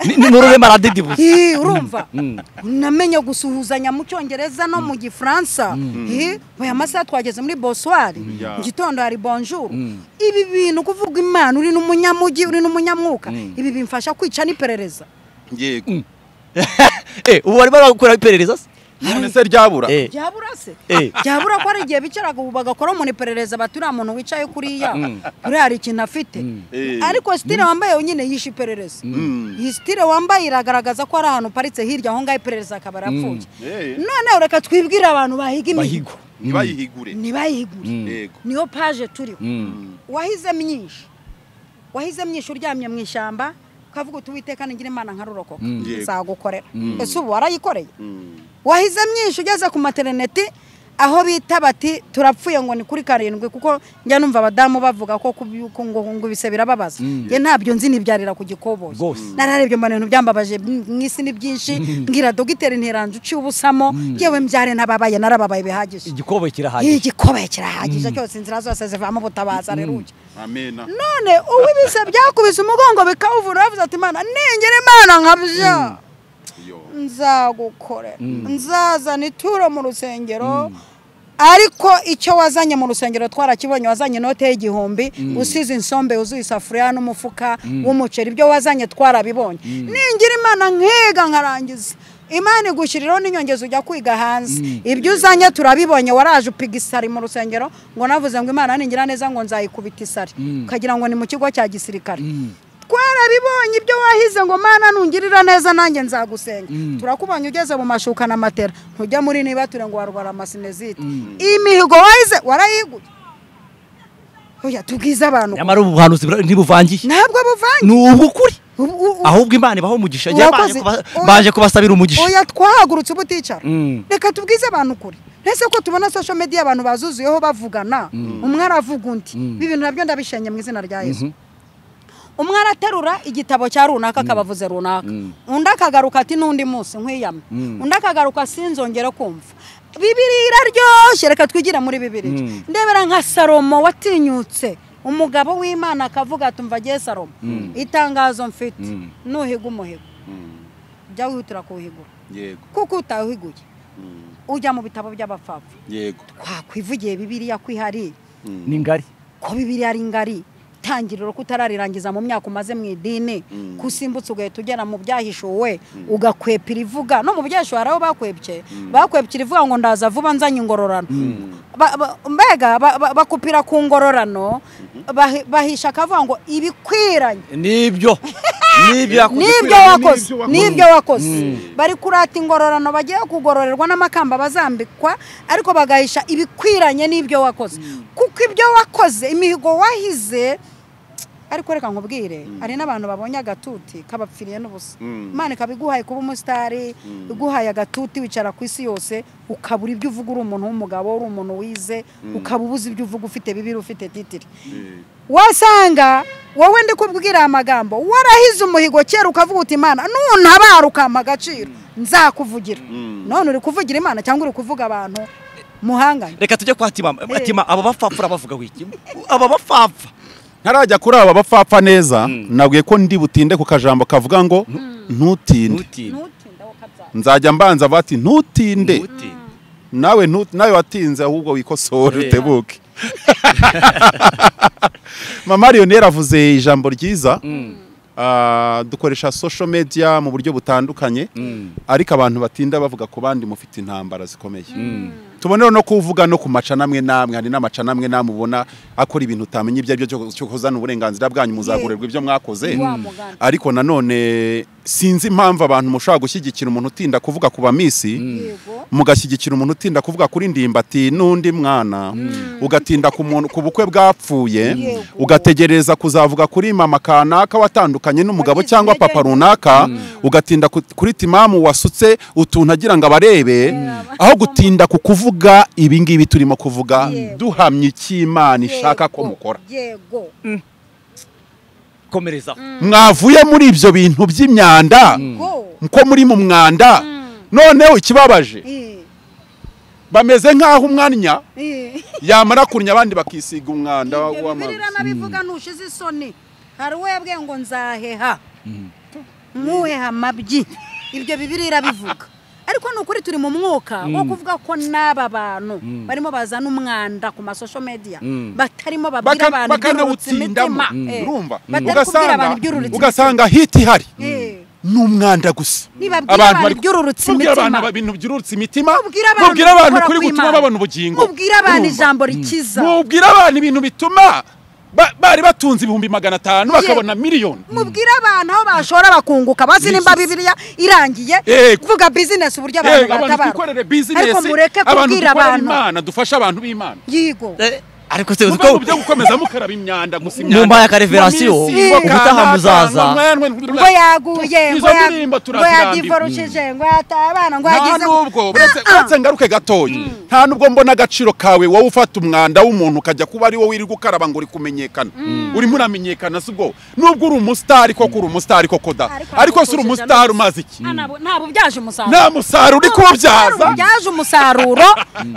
N'ururimi aradidibuza. Urumva namenye gusuhuzanya mu Cyongereza no mu Gifaransa. Aya masaha twageze muri bonsoir, mu gitondo hari bonjour. Ibi bintu kuvuga Imana uri n'umunyamugi uri n'umunyamwuka, ibi bimfasha kwica n'iperereza. Yego. Ubu bari barakora iperereza se? None se ryabura? Ryabura se? Ryabura ko ari igihe bicaraga ubu bagakora umuntu iperereza baturiya muntu wicaye kuriya uriya hari ikintu afite. Ariko style wambaye nyine yishe iperereza. Iyi style wambaye iragaragaza ko ari ahantu uparitse hirya aho ngaho iperereza akaba arapfuye. None reka twibwire abantu bahiga imihigo ntibayihigure. Ntibayihigure. Niyo page turiho. Wahize myinshi. Wahize myinshi uryamye mu ishyamba ukavuga uti Uwiteka ningira Imana nkarurokoka nzagukorera. Ese ubu warayikoreye? Wahize myinshi ugeze ku maternity aho bita bati turapfuye ngo ni kuri 7, kuko njya numva abadamu bavuga ko ngo ibise birababaza. Nge ntabyo nzi nibyarira ku gikoboyi. Nararebye mbona ibintu byambabaje mwisi ni byinshi, ngira dogiteri ntiranje uciye ubusamo, yewe mbyare ntababaye narababaye bihagije. Igikoboyi kirahagije. Igikoboyi kirahagije cyose, inzira zose zivamo ubutabaza reruye. Amena. None uwibise byakubise umugongo bikawuvura bavuze ati Imana ningira Imana nkabya nzagukorera, nzazana ituro mu rusengero. Ariko icyo wazanye mu rusengero twarakibonye, wazanye inote y'1000 usize insombe uzuye isafuriya n'umufuka w'umuceri, ibyo wazanye twarabibonye. Ningira Imana nkiga nkarangiza, Imana igushyiriraho n'inyongezo ujya kwiga hanze, ibyo uzanye turabibonye. Waraje upiga isari mu rusengero ngo navuze ngo Imana ningira neza ngo nzayikubita isari, ukagira ngo ni mu kigo cya gisirikare. Twarabibonye ibyo wahize ngo Mana nungirira neza nanjye nzagusenga. Turakubonye ugeze mu mashuka na matera, ntujya muri nibature ngo warwara amasinezite. Imihigo wahize warayiguye. Oya tubwize abantu. Nyamara ubuhanuzi ntibuvangiye. Ntabwo buvangiye. Ni ubukuri. Ahubwo Imana ibaho umugisha. Baje kubasabira umugisha. Oya twahagurutse ubuticara. Reka tubwize abantu ukuri. Ese ko tubona social media abantu bazuzuyeho bavugana, umwe aravuga undi. Ibi bintu nabyo ndabishenye mu izina rya Yesu. Umwe araterura igitabo cya runaka akabavuze runaka, undi akagaruka ati n'undi munsi nkwiyame, undi akagaruka sinzongera kumva. Bibiliya iraryoshye, reka twigira muri Bibiliya. Ndebera nka Salomo watinyutse umugabo w'Imana akavuga ati umva agiye Salomo, itangazo mfite nuhiga umuhigo jya wihutira kuwuhigura, kuko utawuhiguye ujya mu bitabo by'abapfapfa. Yego. Twakwivugiye Bibiliya ko ihari ni ngari, ko Bibiliya ari ngari. Tangiriro kutararirangiza mu myaka umaze mu idini, kusimbutse ugahita ugera mu byahishuwe ugakwepira ivuga. No mu byahishuwe hari aho bakwepye, bakwepye ivuga ngo ndaza vuba nzanye ingororano. Mbega bakupira ku ngororano, bahisha akavuga ngo ibikwiranye. Nibyo. Nibyo wakoze. Bari kurata ingororano bagiye kugororerwa n'amakamba bazambikwa, ariko bagahisha ibikwiranye n'ibyo wakoze. Kuko ibyo wakoze imihigo wahize. Ariko reka nkubwire, hari n'abantu babonye agatuti kabapfiriye n'ubusa. Imana ikabiguhaye kuba umusitari, iguhaye agatuti wicara ku isi yose, ukabura ibyo uvuga uri umuntu w'umugabo, uri umuntu wize, ukaba ubuze ibyo uvuga ufite Bibiliya ufite titiri. Wasanga wowe ndi kubwira amagambo warahize umuhigo kera ukavuga uti Imana nuntabara ukampa agaciro nzakuvugira. None uri kuvugira Imana cyangwa uri kuvuga abantu muhanganye? Reka tujye kwa Tima. Tima, aba bapfapfa bavuga wiki? Aba bapfapfa ntarajya kuri aba bapfapfa neza, nabwiye ko ndi butinde ku kajambo kavuga ngo ntutinde. Nzajya mbanza bati ntutinde. Nawe nawe watinze ahubwo wikosore utebuke. Mama Lionel avuze ijambo ryiza. Dukoresha social media mu buryo butandukanye, ariko abantu batinda bavuga ku bandi mufite intambara zikomeye. Tubonero no kuvuga no kumaca namwe namwe, hari n'amaca namwe namubona akora ibintu utamenye ibyo aribyo cyo kuzana uburenganzira bwanyu muzagorerwa ibyo mwakoze. Ariko nanone sinzi impamvu abantu mushobora gushyigikira umuntu utinda kuvuga ku bamisi, mugashyigikira umuntu utinda kuvuga kuri Ndimbati n'undi mwana, ugatinda ku muntu ku bukwe bwapfuye, ugategereza kuzavuga kuri mama kanaka watandukanye n'umugabo cyangwa papa runaka, ugatinda kuri timamu wasutse utuntu agira ngo abarebe, aho gutinda ku kuvuga ibi ngibi turimo kuvuga duhamye iki Imana ishaka ko mukora. Yego. Komereza. Mwavuye muri ibyo bintu by'imyanda, ko muri mu mwanda. Noneho ikibabaje, bameze nkaho umwanya yamara kurnya abandi bakisiga umwanda w'amazi. Bibiliya nabivuga ntushize isoni. Hari uwo yabwiye ngo nzaheha. Muhe amabyi. Ibyo Bibiliya irabivuga. Ariko nukuri turi mu mwuka wo kuvuga ko n'aba bantu barimo bazana umwanda ku ma social media batarimo babwira abantu iby'ururutse imitima. Urumva ugasanga hit ihari n'umwanda gusa. Abantu bari by'ururutse imitima, ibintu by'ururutse imitima, mubwira abantu kuri gutuma babona ubugingo, mubwira abantu ijambo rikiza, mubwira abantu ibintu bituma bari batunze 500,000 bakabona miliyoni. Mubwira abantu aho bashora bakunguka bazi nimba Bibiliya irangiye vuga business uburyo abantu batabara. Ariko mureke kubwira abantu Imana dufasha abantu b'Imana. Yego. Ariko se uko byo gukomeza mukaraba imyanda gusa imyanda. Mumba ya revelation ubutaha muzaza. Ngo yaguye ngo yadivorushije ngo yatabana ngo yagize. Nubwo uretse ngaruke gatoya. Nta nubwo mbona agaciro kawe wowe ufata umwanda w'umuntu ukajya kuba ari wowe iri gukaraba ngo uri kumenyekana. Urimo uramenyekana sibwo. Nubwo uri umustar koko uri umustar koko da. Ariko si uri umustar umaze iki? Ntabwo byaje umusaruro. Nta musaruro uri kubyaza. Byaje umusaruro.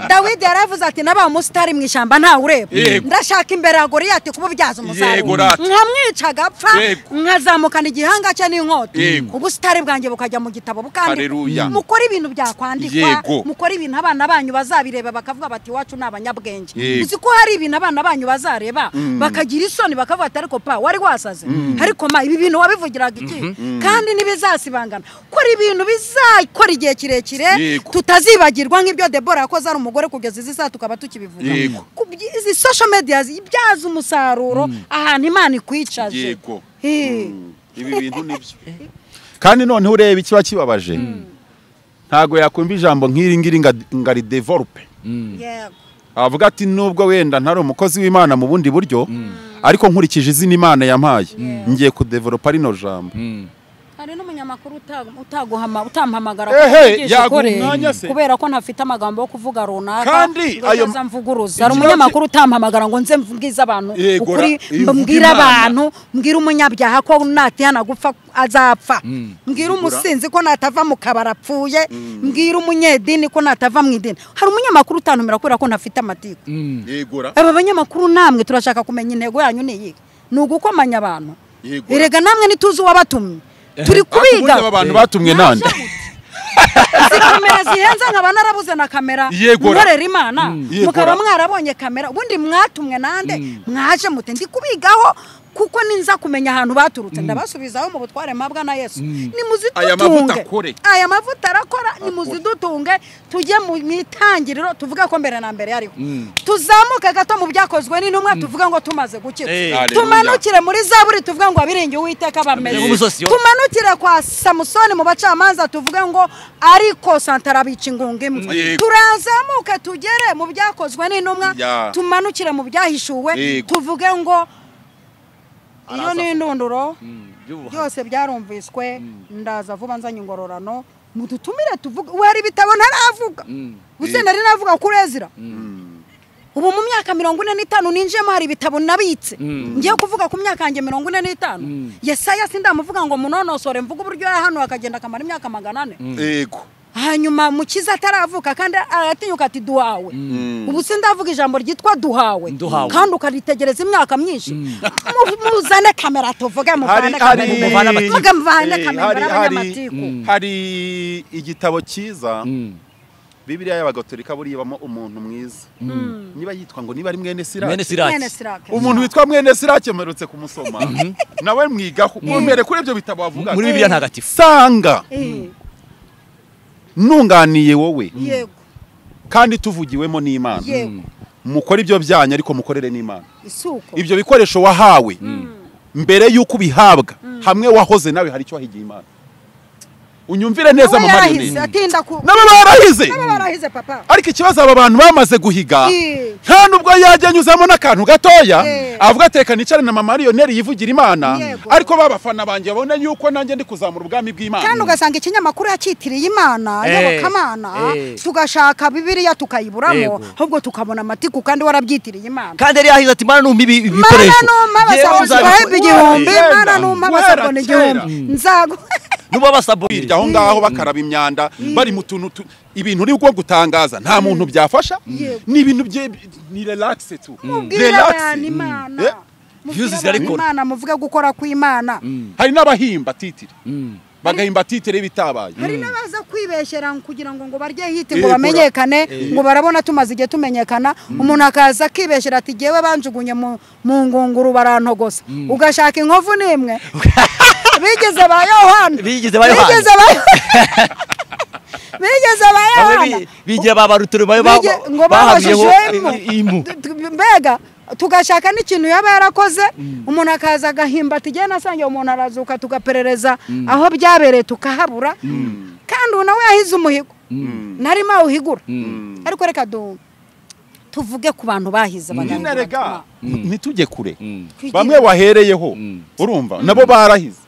Dawidi yaravuze ati naba umustar mu ishyamba nta ure. Ndashaka imbere ya Goliyati kububyaza umusaruro nkamwica agapfa nkazamukana igihanga cye n'inkota ubusitari bwanjye bukajya mu gitabo bukandikwa. Mukora ibintu byakwandikwa, mukora ibintu abana banyu bazabireba bakavuga bati iwacu ni abanyabwenge. Uzi ko hari ibintu abana banyu bazareba bakagira isoni bakavuga ati ariko pa wari wasaze, ariko ma ibi bintu wabivugiraga iki? Kandi ntibizasibangana. Kora ibintu bizakora igihe kirekire tutazibagirwa nk'ibyo Debora yakoze ari umugore kugeza izi saa tukaba tukibivuga. Izi social media ibyaza umusaruro ahantu Imana ikwicaje. Yego. Ibi bintu nibyo. Kandi noneho ureba ikiba kibabaje. Ntago yakumva ijambo nk'iri ngiri ngari develope. Yego. Avuga ati nubwo wenda ntari umukozi w'Imana mu bundi buryo ariko nkurikije izina Imana yampaye ngiye kudevelopa rino jambo. Hari n'umunyamakuru utaguhama utampamagara kubera ko ntafite amagambo yo kuvuga runaka kandi ayo mvuguruza. Hari umunyamakuru utampamagara ngo nze mvugize abantu ukuri, mbwira abantu, mbwira umunyabyaha ko natihana gupfa azapfa, mbwira umusinzi ko natava mu kabara apfuye, mbwira umunyedini ko natava mu idini. Hari umunyamakuru utantumira kubera ko ntafite amatiku. Aba banyamakuru namwe turashaka kumenya intego yanyu ni iyi, ni ugukomanya abantu. Erega namwe ntituzi uwabatumye. Turi kubiga abantu batumwe nande. Izi kamera zihenze nkaba narabuze na kamera nkorera Imana mukaba mwarabonye kamera ubundi mwatumwe nande mwaje mute ndi kubigaho kuko ninza kumenya ahantu baturutse ndabasubizaho mu butware mabwa na Yesu. Nimuzidutunge aya mavuta arakora, nimuzidutunge tujye mu itangiriro tuvuga ko mbere na mbere yariho, tuzamuke gato mu byakozwe n'intumwa tuvuga ngo tumaze gukira, tumanukire muri Zaburi tuvuga ngo abiringiye Uwiteka bameze, tumanukire kwa Samusoni mu bacamanza tuvuga ngo ariko santara bica ingunga imwe, turazamuke tugere mu byakozwe n'intumwa tumanukire mu byahishuwe tuvuge ngo iyo ni indunduro byose byarumviswe. Ndaza vuba nzanye ingororano mudutumire tuvuge. Wari ibitabo ntaravuga gusa nari navuga kuri Ezra. Ubu mu myaka 45 ninjiyemo hari ibitabo nabitse ngiye kuvuga ku myaka yanjye 45. Yesaya sindamuvuga ngo munonosore mvuga uburyo hano akagenda akamara imyaka 400. Yego. Hanyuma mukiza ataravuka kandi aratinyuka ati duhawe. Ubu sindavuga ijambo ryitwa duhawe kandi ukaritegereza imyaka myinshi. Muzane kamera tuvuge, muvane kamera, muvane kamera abanyamatiku. Hari igitabo cyiza Bibiliya y'abagatolika buribamo umuntu mwiza. Niba yitwa ngo niba ari mwene Sirake. Umuntu witwa mwene Sirake mperutse kumusoma. Nawe mwigaho umere kuri ibyo bitabo avuga. Muri Bibiliya ntagatifu. Sanga. Nunganiye wowe. Yego. Kandi tuvugiwemo n'Imana. Yego. Mukora ibyo byanyu ariko mukorere n'Imana. Isuko. Ibyo bikoresho wahawe mbere yuko ubihabwa hamwe wahoze nawe hari icyo wahigiye Imana. Unyumvire neza mama Mariyoni. Nabo barahize. Nabo barahize papa. Ariko ikibazo aba bantu bamaze guhiga nta nubwo yajya anyuzamo n'akantu gatoya avuga ateka nicare na mama Mariyoneri yivugira Imana, ariko babafana banjye babona yuko nanjye ndi kuzamura ubwami bw'Imana. Kandi ugasanga ikinyamakuru yakitiriye Imana yobokamana tugashaka Bibiliya tukayiburamo ahubwo tukabona amatiku kandi warabyitiriye Imana. Kandi yari yahize ati Imana numpa ibikoresho. Imana numpa abasabona igihumbi, Imana numpa abasabona igihumbi. Nzago nuba basabona aho ngaho bakaraba imyanda bari mu tuntu ibintu uri bwo gutangaza nta muntu byafasha ni ibintu bye ni relax tu relax. Imana muvuge gukora kw'Imana. Hari n'abahimba titire. Bagahimba titire bitabaye. Hari n'abaza kwibeshyera kugira ngo barye hiti ngo bamenyekane, ngo barabona tumaze igihe tumenyekana, umuntu akaza akibeshyera ati jewe banjugunye mu ngunguru barantogosa. Ugashaka inkovu nimwe. Bigeze ba Yohana. Bigeze ba Yohana. Bigira ba baruturumayo ngo babajijwe mbega tugashaka n'ikintu yaba yarakoze, umuntu akaza agahimba ati jye nasangiye umuntu arazuka, tugaperereza aho byabereye tukahabura, kandi ubu nawe yahize umuhigo narimo awuhigura. Ariko reka tuvuge ku bantu bahize abanyarwanda, ntitujye kure. Bamwe wahereyeho urumva nabo barahize,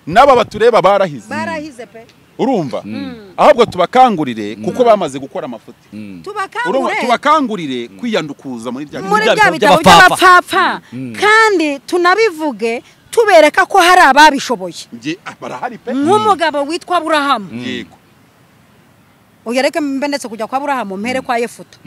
n'aba batureba barahize pe. Urumva ahubwo tubakangurire kuko bamaze gukora amafuti. Tubakangurire kwiyandukuza muri bya bitabo by'abapfapfa, kandi tunabivuge tubereka ko hari ababishoboye. Nk'umugabo witwa Aburahamu. Yego. Uyareke mbendetse kujya kwa Aburahamu mpere kwa Yefuta.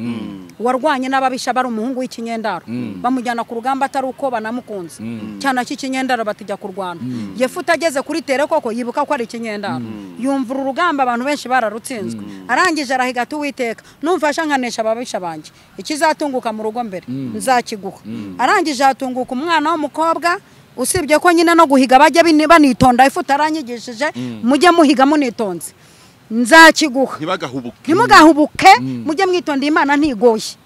Warwanye n'ababisha bari umuhungu w'ikinyendaro, bamujyana ku rugamba atari uko banamukunze. Cyana cy'ikinyendaro batijya kurwana. Yefuta ageze kuri tere koko yibuka ko ari ikinyendaro. Yumvura urugamba abantu benshi bararutsinzwe. Arangije arahiga ati Uwiteka, numfasha nkanesha ababisha banjye, ikizatunguka mu rugo mbere nzakiguha. Arangije atunguka umwana w'umukobwa. Usibye ko nyine no guhiga bajya banitonda, Yefuta aranyigishije mujye muhiga munitonze, nzakiguha. Ntimugahubuke, mujye mwitonda, Imana ntigoye.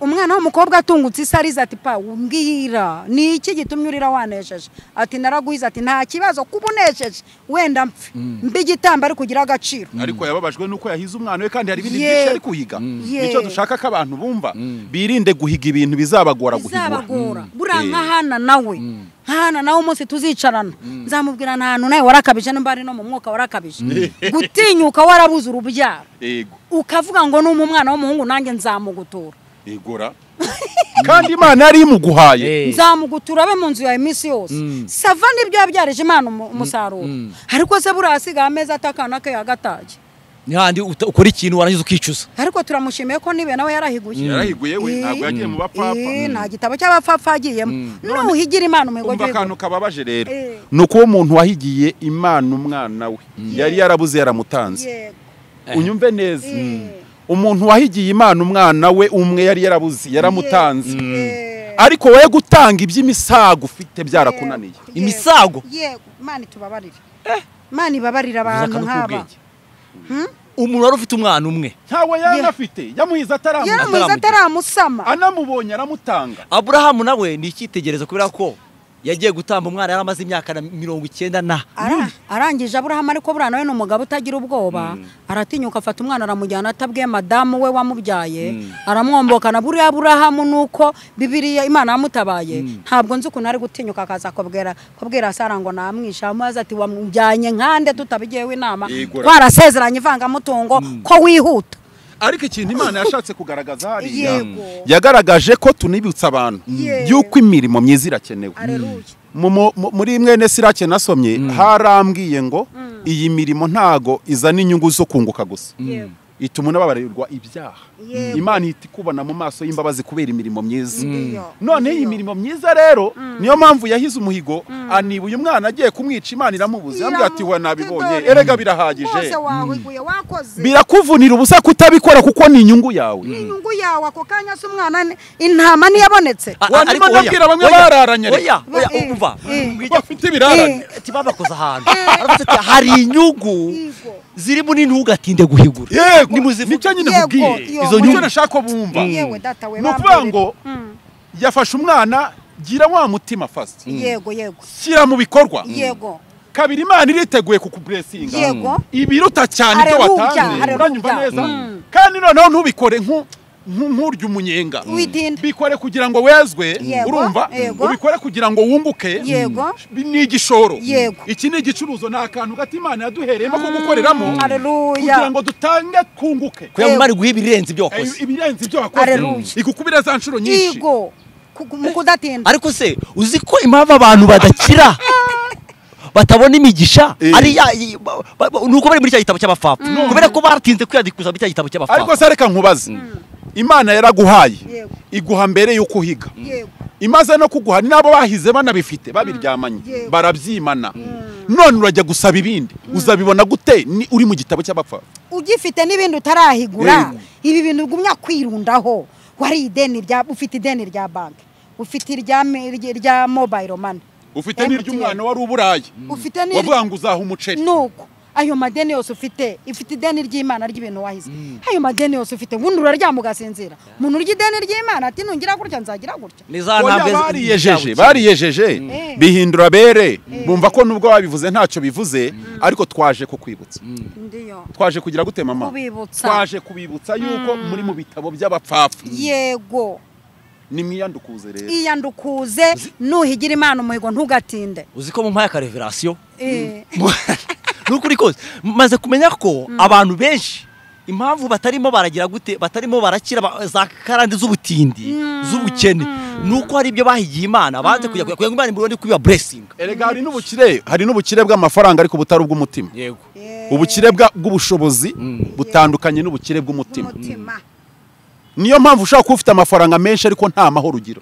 Umwana w'umukobwa atungutse isariza ati pa umbwira ni iki gitumye urira wanesheje? Ati naraguhize. Ati nta kibazo kuba unesheje, wenda mpfe mbe igitamba ari kugira agaciro. Ariko yababajwe nuko yahize umwana we, kandi hari ibindi byinshi ari kuhiga. Nicyo dushaka ko abantu bumva, birinde guhiga ibintu bizabagora guhigura. Buriya nka Hana nawe, Hana nawe umunsi tuzicarana nzamubwira nta hantu nawe warakabije, nimba ari no mu mwuka warakabije gutinyuka warabuze urubyaro ukavuga ngo n'umwana umwana w'umuhungu nanjye nzamugutura. Igora. Kandi Imana yari imuguhaye. Nzamugutura abe mu nzu yawe iminsi yose. Sava nibyo yabyarije Imana umusaruro. Ariko se buriya asigaye amezi atakana ke yagataye. Ni handi ukora ikintu warangiza ukicuza. Ariko turamushimiye ko nibe nawe yarahiguye. Yarahiguye we, ntabwo yagiye mu bapfapfa. Nta gitabo cy'abapfapfa agiyemo. Nuhigira Imana umuhigo. Umva akantu kababaje rero. Nuko uwo muntu wahigiye Imana umwana we yari yarabuze yaramutanze. Unyumve neza. Umuntu wahigiye Imana umwana we umwe yari yarabuze yaramutanze. Ariko wowe gutanga iby'imisago ufite byarakunaniye. Imisago? Yego, Imana itubabarire. Imana ibabarira abantu nk'aba. Umuntu wari ufite umwana umwe ntawe yanafite, yamuhize ataramusama, anamubonye aramutanga. Aburahamu nawe ni icyitegererezo kubera ko yagiye gutamba umwana yari amaze imyaka 90 na arangije Aburahamu. Ariko buriya nawe ni umugabo utagira ubwoba, aratinyuka afata umwana aramujyana atabwiye madamu we wamubyaye, aramwombokana. Buriya Aburahamu nuko Bibiliya Imana yamutabaye, ntabwo nzi ukuntu ari gutinyuka akaza kubwira Sara ngo namwisha, amaze ati wamujyanye nkande tutabigiyeho inama, twarasezeranye ivangamutungo ko wihuta. Ariko ikintu Imana yashatse kugaragaza hariya, yagaragaje ko tunibutsa abantu yuko imirimo myiza irakenewe. Muri mwene Sirake nasomye harambwiye ngo iyi mirimo ntago izana inyungu zo kunguka gusa, ituma unababarirwa ibyaha. Imana ihita ikubona mu maso y'imbabazi kubera imirimo myiza. None iyi mirimo myiza rero niyo mpamvu yahize umuhigo, aniba uyu mwana agiye kumwica, Imana iramubuza, yambwiye ati we nabibonye, erega birahagije, birakuvunira ubusa kutabikora kuko ni inyungu yawe. Ni inyungu yawe ako kanya se umwana intama ntiyabonetse. Ariko ndabwira bamwe bararanye, oya umva bafite ibirarane ati babakoze ahantu hari inyungu zirimo n'intugatinde guhigura. Yego, nicyo nyine nkubwiye, izo nyungu nashaka ko bumva. Ni ukuvuga ngo yafashe umwana, gira wa mutima fast. Yego yego. Shyira mu bikorwa. Yego. Kabiri, Imana iriteguye kukublessinga. Yego. Ibiruta cyane ibyo watanze. Uranyumva neza? Kandi noneho ntubikore nkurya umunyenga. Bikore kugira ngo wezwe, urumva? Ubikore kugira ngo wunguke. Yego. Ni igishoro. Iki ni igicuruzo, ni akantu gato Imana yaduhereyemo ko gukoreramo. Haleluya. Kugira ngo dutange twunguke. Kugira ngo Imana iguhe ibirenze ibyo wakoze. Ibirenze ibyo wakoze. Igukubira za nshuro nyinshi. Yego. Mu kudatinda. Ariko se uzi ko impamvu abantu badakira batabona imigisha ari nuko bari muri cya gitabo cy'abapfapfa, kubera ko baratinze kwiyandikuza muri cya gitabo cy'abapfapfa. Ariko se reka nkubaze, Imana yaraguhaye iguha mbere yuko uhiga. Imaze no kuguha nabo bahize banabifite babiryamanye barabyimana. None urajya gusaba ibindi uzabibona gute ni uri mu gitabo cy'abapfa ugifite n'ibindi utarahigura. Ibi bintu ugumya kwirundaho. Wari ideni rya ufite ideni rya banki, ufite irya mobile money, ufite n'iry'umwana wari uburaye, ufite wavuga ngo uzaha umuceri. Nuko ayo madeni yose ufite, ifite ideni ry'Imana ry'ibintu wahize. Ayo madeni yose ufite wundi uraryama ugasinzira. Umuntu urya ideni ry'Imana ati nungira gutya nzagira gutya. Bariyejeje, bariyejeje bihindura bere, bumva ko nubwo babivuze ntacyo bivuze, ariko twaje kukwibutsa. Twaje kugira gute mama? Twaje kubibutsa yuko muri mu bitabo by'abapfapfa. Yego. Nimwiyandukuze rero. Iyandukuze nuhigira Imana umuhigo ntugatinde. Uzi ko mu mpaya ka revelation? Nukuri kose maze kumenya ko abantu benshi impamvu batarimo baragira gute, batarimo barakira za karande z'ubutindi z'ubukene, nuko hari ibyo bahigiye Imana banze kujya kugira ngo Imana imubone kubiba blessing. Erega hari n'ubukire, hari n'ubukire bw'amafaranga ariko butari ubw'umutima. Yego. Ubukire bw'ubushobozi butandukanye n'ubukire bw'umutima. Niyo mpamvu ushaka kuba ufite amafaranga menshi ariko nta mahoro ugira.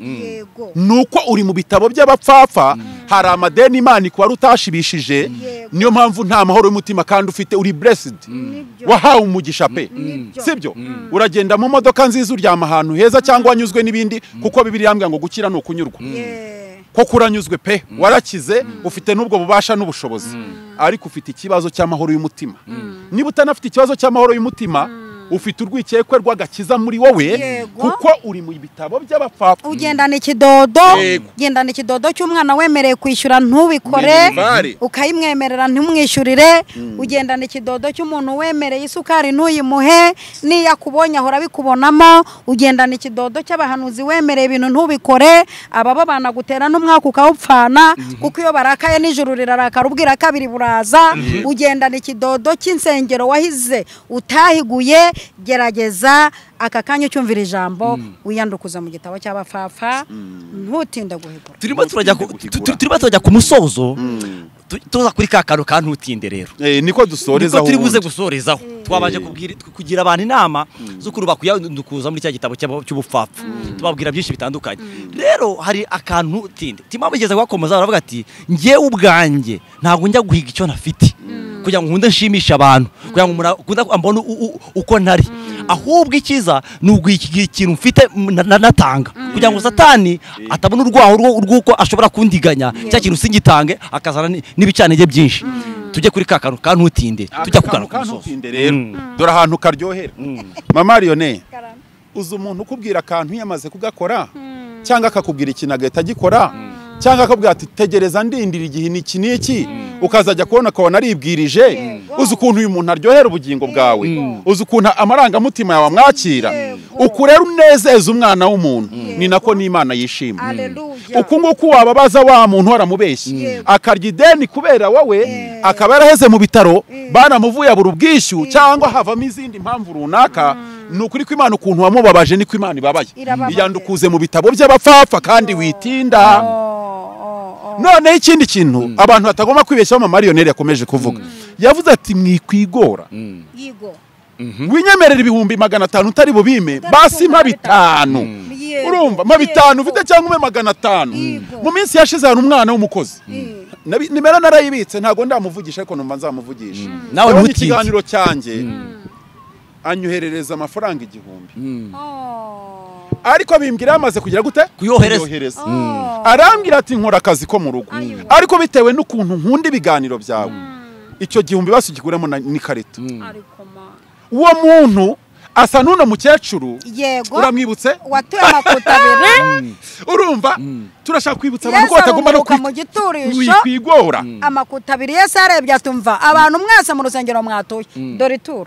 Nuko uri mu bitabo by'abapfapfa, hari amadeni Imana ikuba utashibishije, niyo mpamvu nta mahoro y'umutima kandi ufite, uri blessed. Wahawe umugisha pe. Sibyo? Uragenda mu modoka nziza, uryama ahantu heza cyangwa wanyuzwe n'ibindi, kuko Bibiliya yambwira ngo gukira ni ukunyurwa. Ko kuranyuzwe pe, warakize, ufite n'ubwo bubasha n'ubushobozi. Ariko ufite ikibazo cy'amahoro y'umutima. Niba utanafite ikibazo cy'amahoro y'umutima, ufite urwikekwe rw'agakiza muri wowe, kuko uri mu bitabo by'abapfapfa. Ugendana ikidodo, ugendana ikidodo cy'umwana wemereye kwishyura ntubikore, ukayimwemerera ntumwishyurire. Ugendana ikidodo cy'umuntu wemereye isukari ntuyimuhe, niyo akubonye ahora abikubonamo. Ugendana ikidodo cy'abahanuzi wemereye ibintu ntubikore, ababa banagutera n'umwaka ukawupfana, kuko iyo barakaye n'ijuru rirarakara ubwira kabiri buraza. Ugendana ikidodo cy'insengero wahize utahiguye. Gerageza aka kanya ucyumvira ijambo, wiyandukuza mu gitabo cy'abapfapfa, ntutinde guhigura. Turimo turajya ku musozo, tuza kuri ka kantu ka ntutinde rero. Niko dusorezaho, niko turi buze gusorezaho. Twabanje kugira abantu inama z'ukuntu bakwiyandukuza muri cya gitabo cy'ubupfapfa, tubabwira byinshi bitandukanye. Rero hari akantu ntutinde timabigeze gukomeza, baravuga ati ngewe ubwanjye ntabwo njya guhiga icyo nafite kugira ngo nkunde nshimishe abantu, kugira ngo umuntu ambone uko ntari, ahubwo ikiza ni uguhiga ikintu mfite natanga, kugira ngo Satani atabona urwaho rw'uko ashobora kundiganya cya kintu singitange, akazana n'ibicanege byinshi. Tujye kuri ka kantu ka ntutinde, tujya kugana ku musozo. Rero dore ahantu karyohera. Mama Lionel, uzi umuntu ukubwira akantu yamaze kugakora, cyangwa akakubwira ikintu agahita agikora, cyangwa akakubwira ati tegereza ndindira igihe niki niki, ukazajya kubona akabona aribwirije. Uzi ukuntu uyu muntu aryohera ubugingo bwawe, uzi ukuntu amarangamutima yawe amwakira, ukurera unezeza umwana w'umuntu, ni nako n'Imana yishima. Uku nguku wababaza wa muntu waramubeshye, akarya ideni kubera wowe, akaba yaraheze mu bitaro banamuvuye abura ubwishyu, cyangwa havamo izindi mpamvu runaka. Ni ukuri ko Imana ukuntu wamubabaje niko Imana ibabaye. Iyandukuze mu bitabo by'abapfapfa kandi witinda. None ikindi kintu abantu batagomba kwibeshyaho, mama Lionel yakomeje kuvuga, yavuze ati mwikwigora, winyemerera 500,000 utari bubime, basi mpa 5. Urumva mpa 5 ufite cyangwa ume 500. Mu minsi yashize hari umwana w'umukozi, nimero narayibitse ntago ndamuvugisha ariko numva nzamuvugisha. Nawe ntutinde ikiganiro cyanjye, anyoherereza amafaranga 1000. Ariko bimbwira yamaze kugira gute? Kuyohereza. Arambwira ati nkora akazi ko mu rugo, ariko bitewe n'ukuntu nkunda ibiganiro byawe, icyo 1000 basi ugiguremo n'ikarito. Uwo muntu asa n'uno mukecuru. Uramwibutse? Watuye amakuta abiri. Urumva? Turashaka kwibutsa abantu ko batagomba no kwigora. Amakuta abiri Yesu arebye atumva abantu mwese mu rusengero mwatuye, dore ituro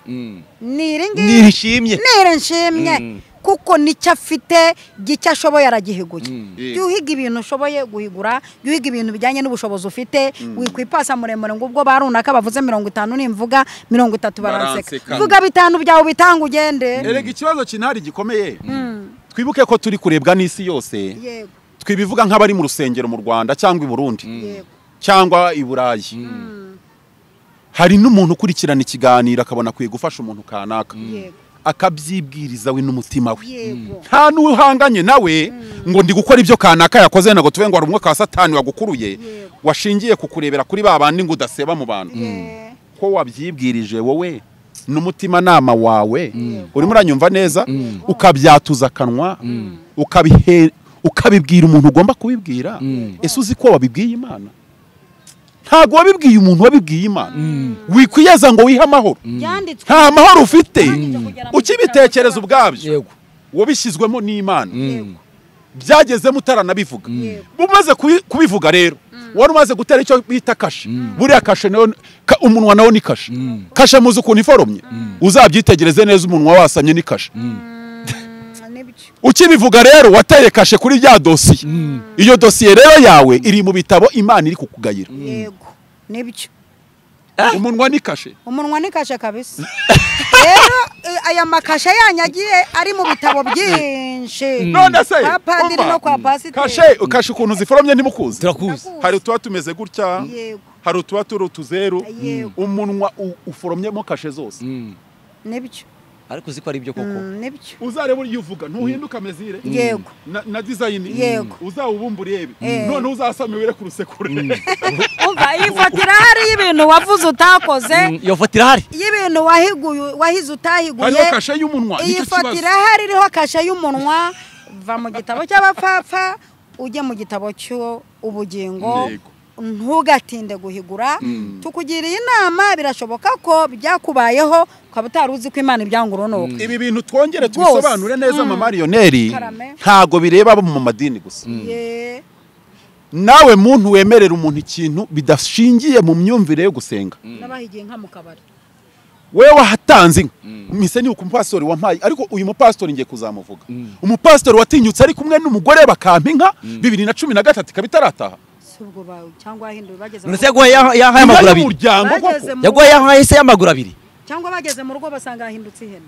ni iri ngiri, nirishimye, nirishimye, kuko nicyo afite gicyo ashoboye aragihiguye. Jya uhiga ibintu ushoboye guhigura, jya uhiga ibintu bijyanye n'ubushobozi ufite, wikwipasa muremure ngo ubwo barunaka bavuze 50 nimvuga 30 baranseka. Vuga 5 byawe bitanga ugende. Erega ikibazo kinari gikomeye. Twibuke ko turi kurebwa n'isi yose. Twibivuga nk'abari mu rusengero mu Rwanda cyangwa i Burundi cyangwa i Burayi. Hari n'umuntu ukurikirana ikiganiro akabona akwiye gufasha umuntu kanaka. Akabyibwiriza we n'umutima we. Nta n'uhanganye nawe ngo ndi gukora ibyo kanaka yakoze, nago tuve ngo hari umwuka wa Satani wagukuruye washingiye kukurebera kuri ba bandi ngo udaseba mu bantu. Ko wabyibwirije wowe n'umutima nama wawe, urimo uranyumva neza, ukabyatuza akanwa, ukabibwira umuntu ugomba kubibwira. Ese uzi ko wabibwiye Imana? Ntago wabibwiye umuntu, wabibwiye Imana. Wikwiyeza ngo wihe amahoro, nta mahoro ufite ukibitekereza ubwabyo. Wabishyizwemo n'Imana, byagezemo utaranabivuga. Umaze kubivuga rero wari umaze gutera icyo bita kashe. Buriya kashe nayo, umunwa nawo ni kashe. Kashe muzi ukuntu iforomye, uzabyitegereze neza, umunwa wasamye ni kashe. Ukibivuga rero wateye kashe kuri ya dosiye. Iyo dosiye rero yawe iri mu bitabo Imana iri kukugayira. Yego, nibyo. Umunwa ni kashe. Umunwa ni kashe kabisa. Rero aya makashe yanyagiye ari mu bitabo byinshi. None se kwa padiri no kwa pasiteri. Kashe ukuntu ziforomye ntimukuzi. Turakuzi. Hari utuba tumeze gutya. Hari utuba turi utuzeru. Umunwa uforomyemo kashe zose. Nibyo. Ariko uzi ko ari ibyo koko. Nibyo. Uzareba iyo uvuga ntuhinduka mezire. Yego. Na design. Yego. Uzawubumba urebe. None uzasamiwire ku rusekure. Umva ifatira hari ibintu wavuze utakoze. Iyo fatira hari. Y'ibintu wahiguye wahize utahiguye. Hariho kashe y'umunwa. Iyi fatira hari iriho kashe y'umunwa. Va mu gitabo cy'abapfapfa ujye mu gitabo cy'ubugingo. Ntugatinde guhigura. Tukugiriye inama, birashoboka ko byakubayeho ukaba utari uzi ko Imana ibyanguronoka. Ibi bintu twongere tubisobanure neza mama Marioneri, ntago bireba abo mu madini gusa. Nawe muntu wemerera umuntu ikintu bidashingiye mu myumvire yo gusenga. Nabahigiye nka mu kabari. Wewe wahatanze inka. Mise ni umupastori wampaye, ariko uyu mupastori ngiye kuzamuvuga. Umupastori watinyutse ari kumwe n'umugore bakampa inka 2013 ikaba itarataha. None yaguhaye y'amaguru abiri. Yaguhaye y'ahise y'amaguru abiri. Cyangwa bageze mu rugo basanga ahindutse ihene.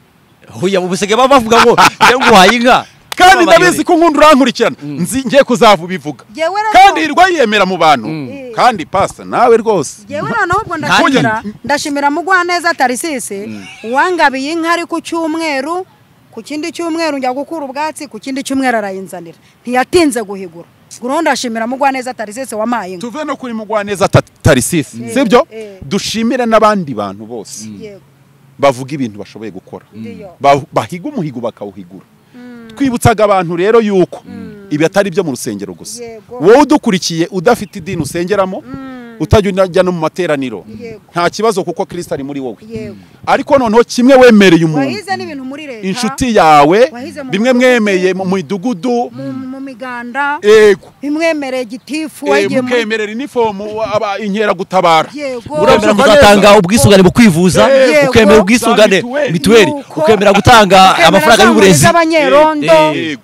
Hoya ubusege bavuga ngo yaguhaye inka. Kandi ndabizi ko nkunda urankurikirana. Nzi ngiye kuzavubivuga. Kandi hirwa yiyemera mu bantu. Kandi pastor nawe rwose. Jewe noneho ubwo ndashimira Mugwaneza Tarisisi wangabiye inka ari ku cyumweru, ku kindi cyumweru njya gukura ubwatsi, ku kindi cyumweru arayinzanira. Ntiyatinze guhigura. Guronda ashimira Mugwaneza Tarisisi wamaye inka. Tuve no kuri Mugwaneza Tarisisi, sibyo? Dushimire n'abandi bantu bose. Bavuga ibintu bashoboye gukora. Bahiga umuhigo bakawuhigura. Twibutsaga abantu rero yuko ibi atari byo mu rusengero gusa. Wowe udukurikiye udafite idini usengeramo, utajya no mu materaniro, nta kibazo kuko Kristo ari muri wowe. Ariko noneho kimwe wemereye umuntu, inshuti yawe, bimwe mwemeye mu midugudu, mu miganda, bimwemereye gitifu, mukemerera inifomu inkera gutabara, uremera kuzatanga ubwisungane mu kwivuza, ukemera ubwisungane mituweli, ukemera gutanga amafaranga y'uburezi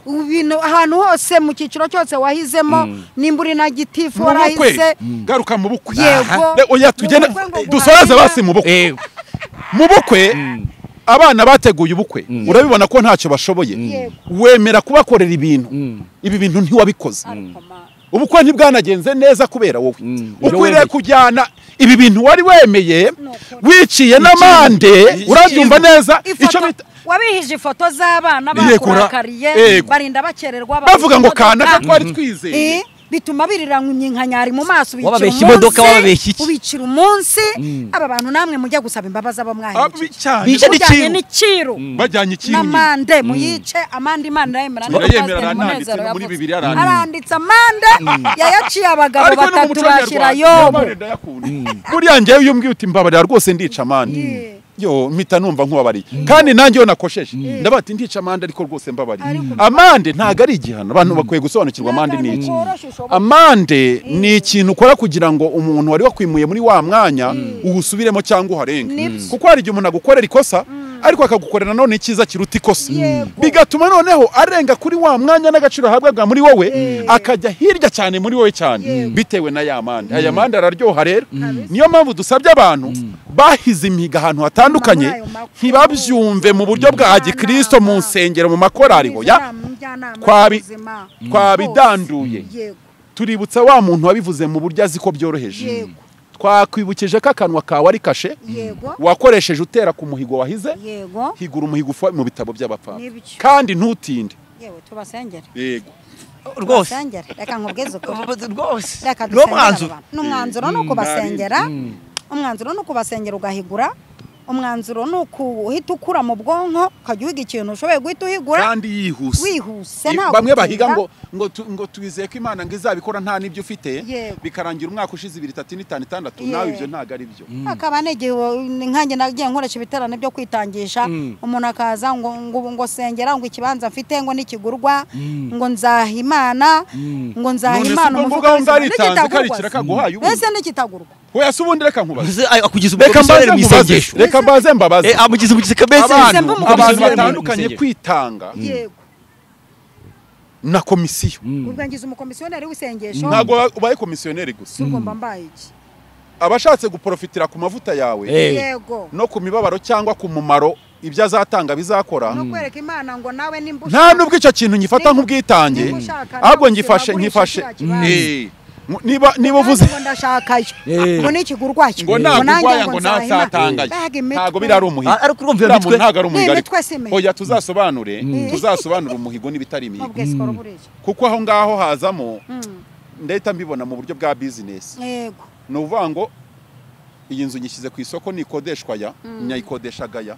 ibintu ahantu hose mu cyiciro cyose wahizemo, nimba uri na gitifu warahise, garuka mu bukwe. Oya tugende dusoraze basi mu bukwe. Mu bukwe abana bateguye ubukwe, urabibona ko ntacyo bashoboye, wemera kubakorera ibintu, ibi bintu ntiwabikoze. Ubukwe ntibwanagenze neza kubera wowe. Ukwiriye kujyana ibi bintu wari wemeye, wiciye n'amande, urabyumva neza icyo bita wabihije ifoto z'abana bakurakariye, barinda bakererwa bavuga ngo kanaka twari twizeye, bituma biriranywa imyinkanyari mu maso, ubicira umunsi. Aba bantu namwe mujya gusaba imbabazi abo mwahemukiye, bije n'iciro, bajyanye iciro n'amande muyice amande. Imana irayemera, muri Bibiliya aranditse amande yayaciye abagabo batatu bashyira Yobu. Buriya ngewe iyo umbwiye uti mbabarira rwose ndica amande, yo mpita numva nkubabariye. Kandi nanjye yo nakosheje ndabati ndica amande, ariko rwose mbabariye. Amande ntago ari igihano, abantu bakwiye gusobanukirwa amande ni iki. Amande ni ikintu ukora kugira ngo umuntu wari wakwimuye muri wa mwanya uwusubiremo cyangwa uharenge. Kuko hari igihe umuntu agukorera ikosa ariko akagukorera none icyiza kiruta ikosa, bigatuma noneho arenga kuri wa mwanya n'agaciro ahabwaga muri wowe, akajya hirya cyane muri wowe cyane bitewe na ya mande. Aya mande araryoha rero. Niyo mpamvu dusabye abantu bahize imihigo ahantu hatandukanye ntibabyumve mu buryo bwa gikristo mu nsengero mu makorari, hoya twabidanduye. Tuributsa wa muntu wabivuze mu buryo azi ko byoroheje. Twakwibukije ko akanwa kawe ari kashe wakoresheje utera ku muhigo wahize. Yego. Higura umuhigo mu bitabo by'abapfapfa kandi ntutinde. Yewe tubasengere. Yego. Rwose. Reka nkubwize uko. Rwose. Reka dusengere. N'umwanzuro no kubasengera. Umwanzuro no kubasengera ugahigura. Umwanzuro ni ukuhita ukura mu bwonko ukajya uhiga ikintu ushoboye guhita uhigura kandi yihuse. Wihuse ntabwo bamwe bahiga ngo twizeye ko Imana ngo izabikora nta n'ibyo ufite, bikarangira umwaka ushize 2 3 4 5 6 nawe ibyo ntago ari byo. Akaba n'igihe nkanjye nagiye nkoresha ibiterane byo kwitangisha, umuntu akaza ngo sengera ngo ikibanza mfite ngo nikigurwa ngo nzaha Imana, ngo nzaha Imana umuvuga ngo mbese nikitagurwa. Oya se ubundi reka nkubaze. Akugize umukomisiyoneri mu isengesho. Reka mbaze mbabaze. Amugize umukomisiyoneri abantu batandukanye kwitanga. Yego. Na komisiyo. Ubwo ngize umukomisiyoneri w'isengesho. Ntabwo ubaye komisiyoneri gusa. Ugomba mbaye iki? Abashatse guprofitira ku mavuta yawe. Yego. No ku mibabaro cyangwa ku mumaro ibyo azatanga bizakora. No kwereka Imana ngo nawe nimba nta nubwo icyo kintu ngifata nk'ubwitange. Ahubwo ngifashe niba uvuze ngo ndashakayo ngo nikigurwa cyo ngo nagurwa ngo ntasatangaye ntago birari umuhigo, ariko urumva iyo mitwe ntago ari umuhigo. Oya tuzasobanure umuhigo n'ibitari imihigo, kuko aho ngaho hazamo ndahita mbibona mu buryo bwa business. Yego. Ni uvuga ngo iyi nzu nyishyize ku isoko nikodeshwa ya nyayikodeshaga ya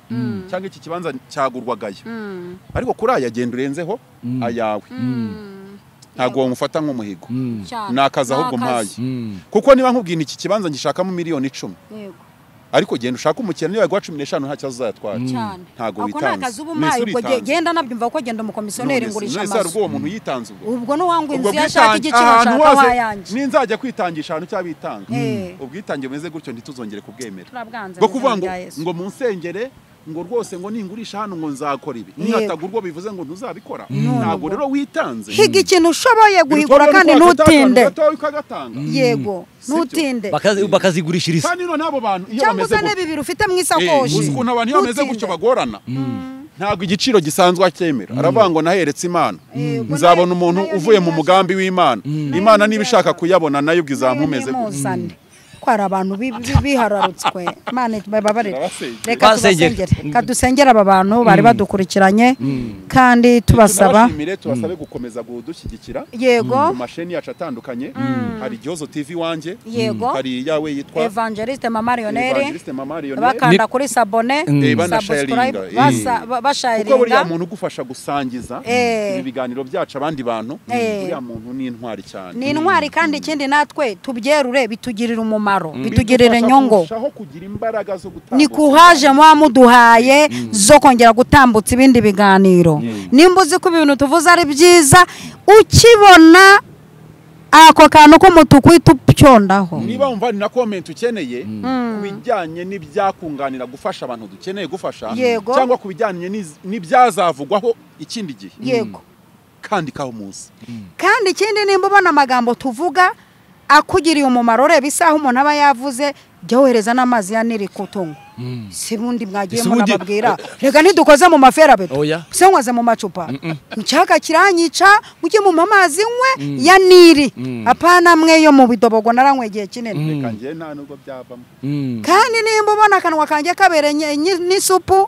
cyangwa iki kibanza cyagurwaga ya, ariko kuri aya genda urenzeho ayawe. Ntago ngufata nk'umuhigo nakaza ahubwo mpaye, kuko niba nkubwira iki kibanza ngishakamo miliyoni 10, yego, ariko genda ushaka umukene niba yaguha 15 nta kibazo uzayatwara. Ntago witanze. Ubwo genda nabyumva ko genda umukomisiyoneri ngurisha amazu. None se uwo muntu yitanze ubwo n'uwangu inzu yashaka igiciro nshaka wayanjye ninzajya kwitangisha ahantu cyabitanga ubwitange bumeze gutyo ntituzongere kubwemera. Bwo kuvuga ngo munsengere ngo rwose ngo ningurisha hano ngo nzakora ibi, nihatagurwa bivuze ngo ntuzabikora. Ntago rero witanze. Higa ikintu ushoboye guhigura kandi ntutinde. Yego, ntutinde. Bakazigurishiriza. Kandi none abo bantu iyo bameze gutyo cyangwa bibiri ufite mu isakoshi. Uzi ukuntu abantu iyo bameze gutyo bagorana. Ntago igiciro gisanzwe acyemera. Aravuga ngo naheretse Imana. Nzabona umuntu uvuye mu mugambi w'Imana. Imana niba ishaka kuyabona nayo ubwo izampumeze gutyo. Kwara abantu bihararutswe. Imana babarire. Reka tubasengere. Kadusengera aba bantu bari badukurikiranye kandi tubasaba tubasabe gukomeza gudushyigikira. Yego. Mu masheni yacu atandukanye hari Gihozo TV wanje, yego, hari yawe yitwa Evangeliste Mama Lionel, bakanda kuri sabone, subscribe, basharinga. Kuko buriya muntu ugufasha gusangiza ibi biganiro byacu abandi bantu, buriya muntu ni intwari cyane. Ni intwari kandi ikindi natwe tubyerure bitugirira umumaro. Bitugirira inyungu. Ni kuhaje mwamuduhaye zo kongera gutambutsa ibindi biganiro. Nimba uzi ko ibintu tuvuze ari byiza, ukibona ako kantu k'umutuku uhita upyondaho. Niba wumva ni na comment ukeneye ku bijyanye n'ibyakunganira gufasha abantu dukeneye gufasha, cyangwa ku bijyanye n'ibyazavugwaho ikindi gihe, yego, kandi kaho munsi. Kandi ikindi nimba ubona amagambo tuvuga akugiriye umumaro, reba isaha umuntu aba yavuze, jya wohereza n'amazi ya Nili kutungo. Si bundi mwagiye munababwira reka ntidukoze mu maferabeto, se nkoze mu macupa, nshaka kiranyica mujye mu amazi nkwe ya Nili, apana mwe yo mu bidobogo naranywe igihe kinini. Reka ngiye nta nubwo byavamo. Kandi nimba ubona akanwa kanjye kabereye n'isupu,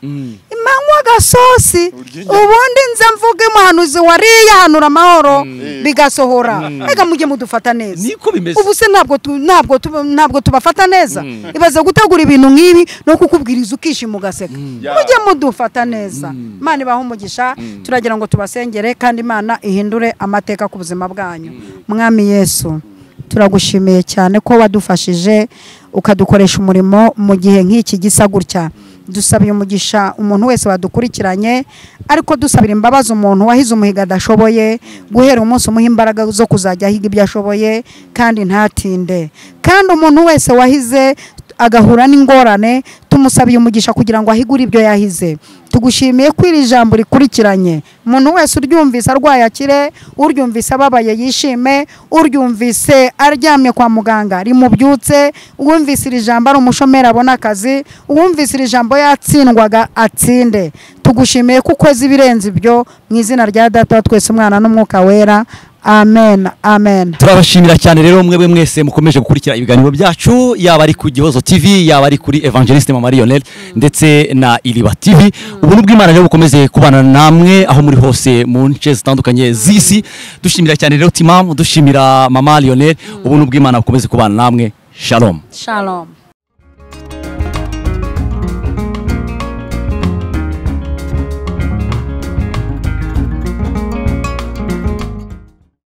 imanywa gasosi, ubundi nze mvuge umuhanuzi wariye ahanura amahoro bigasohora. Reka mujye mudufata neza. Ubu se ntabwo tubafata neza. Ibaze gutegura ibintu nk'ibi no kukubwiriza ukishima ugaseka. Mujye mudufata neza. Imana ibahe umugisha. Turagira ngo tubasengere kandi Imana ihindure amateka ku buzima bwanyu. Mwami Yesu, turagushimiye cyane ko wadufashije ukadukoresha umurimo mu gihe nk'iki gisa gutya. Dusabiye umugisha umuntu wese wadukurikiranye, ariko dusabira imbabazi umuntu wahize umuhigo adashoboye, guhera umunsi umuha imbaraga zo kuzajya ahiga ibyo ashoboye kandi ntatinde. Kandi umuntu wese wahize agahura n'ingorane, tumusabiye umugisha kugira ngo ahigure ibyo yahize. Tugushimiye ko iri jambo rikurikiranye, umuntu wese uryumvise arwaye akire, uryumvise ababaye yishime, uryumvise aryamye kwa muganga rimubyutse, uwumvise iri jambo ari umushomeri abona akazi, uwumvise iri jambo yatsindwaga atsinde. Tugushimiye ko ukoze ibirenze ibyo mu izina rya Data wa twese, Umwana n'Umwuka Wera. Amen, amen. Turabashimira cyane rero mwebwe mwese mukomeje gukurikira ibiganiro byacu, yaba ari ku Gihozo TV, yaba ari kuri Evangeliste Mama Lionel ndetse na Iriba TV. Ubuntu bw'Imana rero bukomeze kubana namwe aho muri hose mu nce zitandukanye z'isi. Dushimira cyane rero Timamu, dushimira Mama Lionel. Ubuntu bw'Imana bukomeze kubana namwe. Shalom. Shalom.